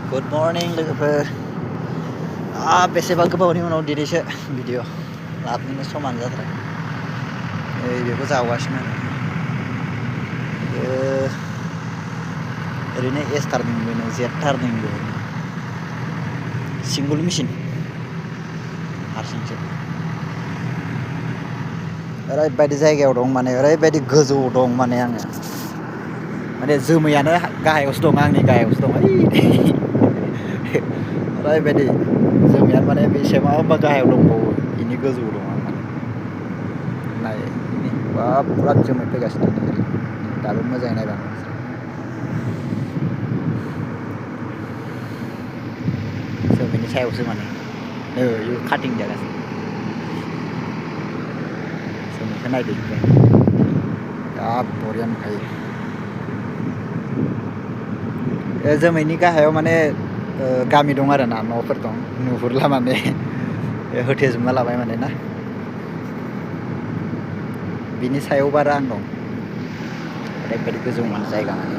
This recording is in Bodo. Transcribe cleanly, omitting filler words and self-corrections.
गुड मर्निं लोगोफोर बेसेबा गोबावनि उनाव दिनैसो भिडिअ लाबोनो समान जाथारबाय बेखौ जावगासिनो ओरैनो एस टार्निंबो जेड टार्निंबो सिंगल मेचिन हारसिंसो ओरैबायदि जायगायाव दं माने ओरैबायदि गोजौआव दं माने आङो माने जोमैयानो गाहायावसो दं आंनि गाहायावसो दं ओरैबायदि जोमैयानो माने बेसेबांबा गाहायाव दंबावो बेनि गोजौआव दं आं माने नाय बिराद जोमै फैगासिनो दाबो मोजाङै नायबा जोमैनि सायावसो माने बेयो काटिं जागासिनो जोमैखौ नायदो ओमफ्राय बिराद बरिया नुखायो जोमैनि गाहायाव माने गामि दं आरो ना न'फोर दं नुहुरला माने होथेजोबना लाबाय माने ना बिनि सायाव बारा आं दं ओरैबायदि गोजौ माने जायगा माने